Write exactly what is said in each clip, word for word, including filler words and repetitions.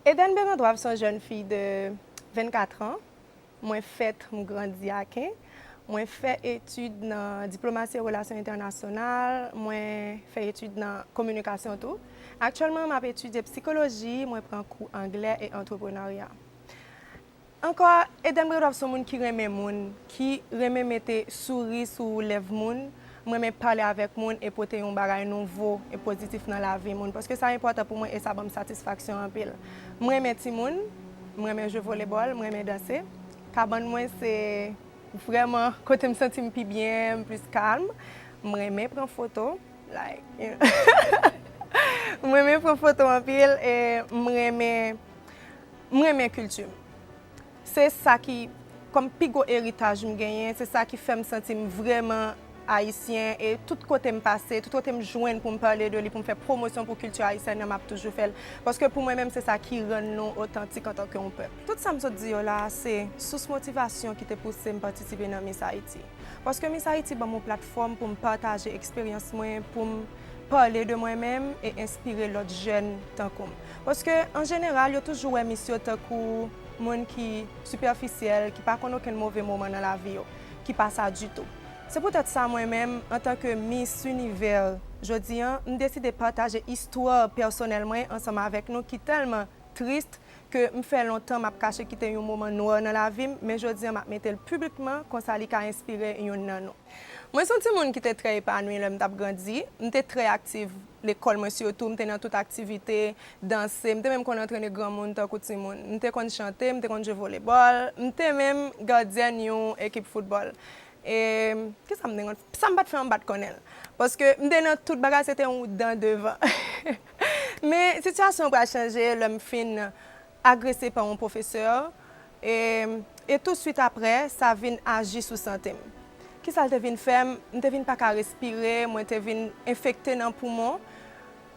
Eden Berandwav se yon jèn fi de vennkat an. Mwen fèt, m grandi Aken. Mwen fè etid nan diplomasi e relasyon entènasyonal. Mwen fè etid nan kominikasyon tou. Aktyèlman, m ap etidye psikoloji. Mwen pran kou anglè e antreprenarya. Ankò, Eden Berandwav se yon moun ki renmen moun, ki renmen mete souri sou lèv moun. M renmen pale avèk moun e pote yon bagay nouvo e pozitif nan lavi moun, paske sa enpòtan pou mwen e sa ban m satisfaksyon anpil. M renmen timoun, m renmen jwe volebòl, m renmen danse. Kabann mwen se vrèman kote m santi m pi byen, m plis kalm. M renmen pran foto, like, m renmen pran foto anpil e m renmen, m renmen kilti m. Se sa ki, kòm pi gwo eritaj m genyen, se sa ki fè m santi m vrèman ayisyen e tout kote m pase, tout kote m jwenn pou m pale de li, pou m fè pwomosyon pou kilti ayisyèn nan, m ap toujou fè l. Paske pou mwen menm, se sa ki rann nou otantik antanke yon pèp. Tout sa m sot di yo la a, se sous motivasyon ki te pouse m patisipe nan Miss Haiti. Paske Miss Haiti ban m yon platfòm pou m pataje eksperyans mwen, pou m pale de mwen menm e enspire lòt jèn tankou m. Paske, an jeneral, yo toujou wè Miss yo tankou moun ki sipèfisyèl, ki pa konn okenn move moman nan lavi yo, ki pa sa ditou. Se poutèt sa, mwen menm, antanke Miss Univers, jodi a, m deside pataje istwa pèsonèl mwen ansanm avèk nou ki tèlman tris ke m fè lontan m ap kache kite yon moman nwa nan lavi m, men jodi a m ap mete l piblikman, konsa li ka enspire youn nan nou. Mwen se yon timoun ki te trè epanwi lè m t ap grandi. M te trè aktiv lekòl mwen sitou, m te nan tout aktivite, danse, m te menm konn antrene granmoun tankou timoun. M te konn chante, m te konn jwe volebòl, m te menm gadyèn yon ekip foutbòl. E kisa m te konn, sa m pa t fè an m pa t konnen l. Paske m te nan tout bagay, se te yon dan devan. Men sitiyasyon an pral chanje lè m fin agrese pa yon pwofesè. E, e touswit apre, sa vin aji sou sante m. Kisa l te vin fè m? M te vin pa ka respire, mwen te vin enfekte nan poumon.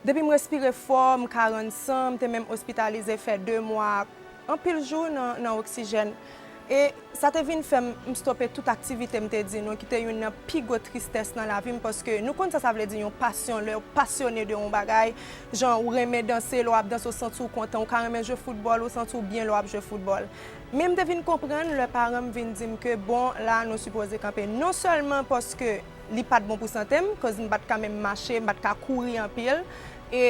Depi m respire fò, m ka rann san, m te menm ospitalize fè de mwa, anpil jou nan, nan oksijèn. E sa te vin fè m, m stope tout aktivite m te di nou, ki te youn nan pi gwo tristès nan lavi m, paske nou konn sa sa vle di yon pasyon, lè w pasyone de yon bagay, jan ou renmen danse, lè w ap danse, ou santi w kontan, ou ka renmen jwe foutbòl, ou santi w byen lè w ap jwe foutbòl. Men m te vin konprann lè paran m vin di m ke, bon, la, nou sipoze kanpe. Non sèlman paske li pa t bon pou sante m, koz m pa t ka menm mache, m pa t ka kouri anpil. E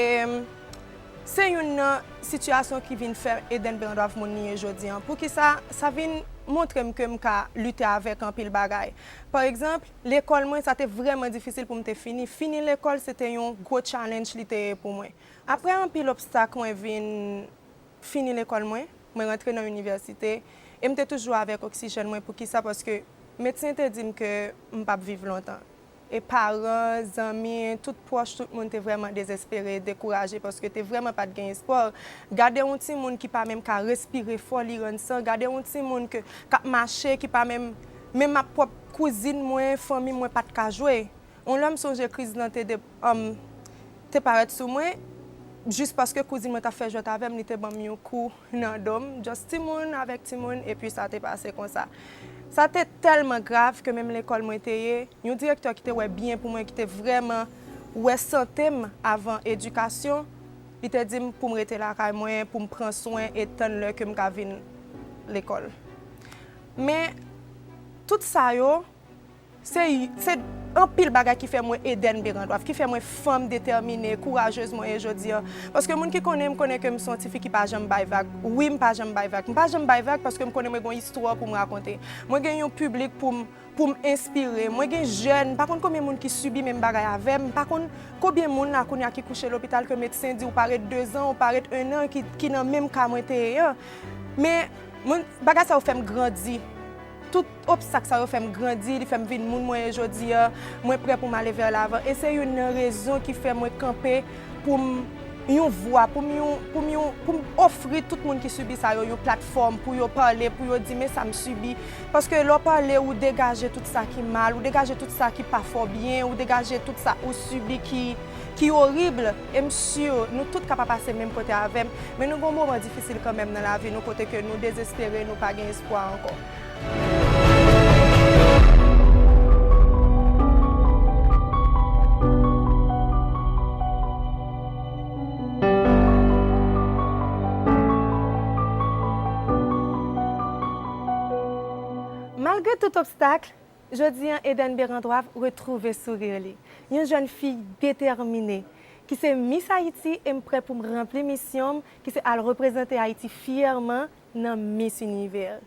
se youn nan sitiyasyon ki vin fè Eden Berandwav moun li ye jodi a. Poukisa? Sa vin montre m ke m ka lite avèk anpil bagay. Pa egzanp, lekòl mwen, sa te vrèman difisil pou m te fini. Fini lekòl, se te yon gwo challenge li te ye pou mwen. Apre anpil obstak, mwen vin fini lekòl mwen, mwen rantre nan inivèsite, e m te toujou avèk oksijèn mwen. Poukisa? Paske medsen te di m ke m p ap viv lontan. E paran, zanmi, tout pwòch, tout moun te vrèman dezespere, dekouraje, paske te vrèman pa t gen espwa. Gade yon timoun ki pa menm ka respire fò, li rann san. Gade yon timoun ke, k ap mache, ki pa menm, menm ak pwòp kouzin mwen, fanmi mwen pa t ka jwe. Yon lè m sonje kriz lan te de, um, te parèt sou mwen, jis paske kouzin mwen t ap fè jwèt avè m, li te ban m yon kou nan do m, just timoun avèk timoun, epi sa te pase konsa. Sa te tèlman grav ke menm lekòl mwen te ye, yon direktè ki te wè byen pou mwen, ki te vrèman wè sante m avan edikasyon, li te di m pou m rete lakay mwen, pou m pran swen e tann lè ke m ka vin lekòl. Men, tout sa yo, Se, se anpil bagay ki fè mwen Eden Berandwav, ki fè mwen fanm detèmine, kourajez mwen ye jodi a. Paske moun ki konnen m, konnen ke m se yon tifi ki pa janm bay vag. Wi, m pa janm bay vag. M pa janm bay vag paske m konnen mwen gen yon istwa pou m rakonte. Mwen gen yon piblik pou m, pou m enspire. Mwen gen jèn, m pa konn konbyen moun ki sibi menm bagay avè m. M pa konn konbyen moun la kounye a ki kouche lopital ke medsen di ou pa ret dezan, ou pa ret ennan, ki, ki nan menm ka mwen te ye a. Men, mwen, bagay sa yo fè m grandi. Tout obstak sa yo fè m grandi, li fè m vin moun mwen ye jodi a. Mwen prè pou m ale vè lavan. E se youn nan rezon ki fè mwen kanpe pou m yon vwa, pou m yon, pou m yon, pou m ofri tout moun ki sibi sa yo yon platfòm pou yo pale, pou yo di, men sa m sibi. Paske lè w pale, ou degaje tout sa ki mal, ou degaje tout sa ki pa fè w byen, ou degaje tout sa ou sibi ki, ki orib. E m si nou tout ka pa pase menm kote avè m, men nou gen yon moman difisil kanmenm nan lavi nou, kote ke nou dezespere, nou pa gen espwa ankò. Malgre tout obstak, jodi a Eden Beranthoif retwouve sourir li. Yon jèn fi detèmine, ki se Miss Haïti, e m prè pou m ranpli misyon m, ki se al reprezante Ayiti fyèman nan Miss Univers.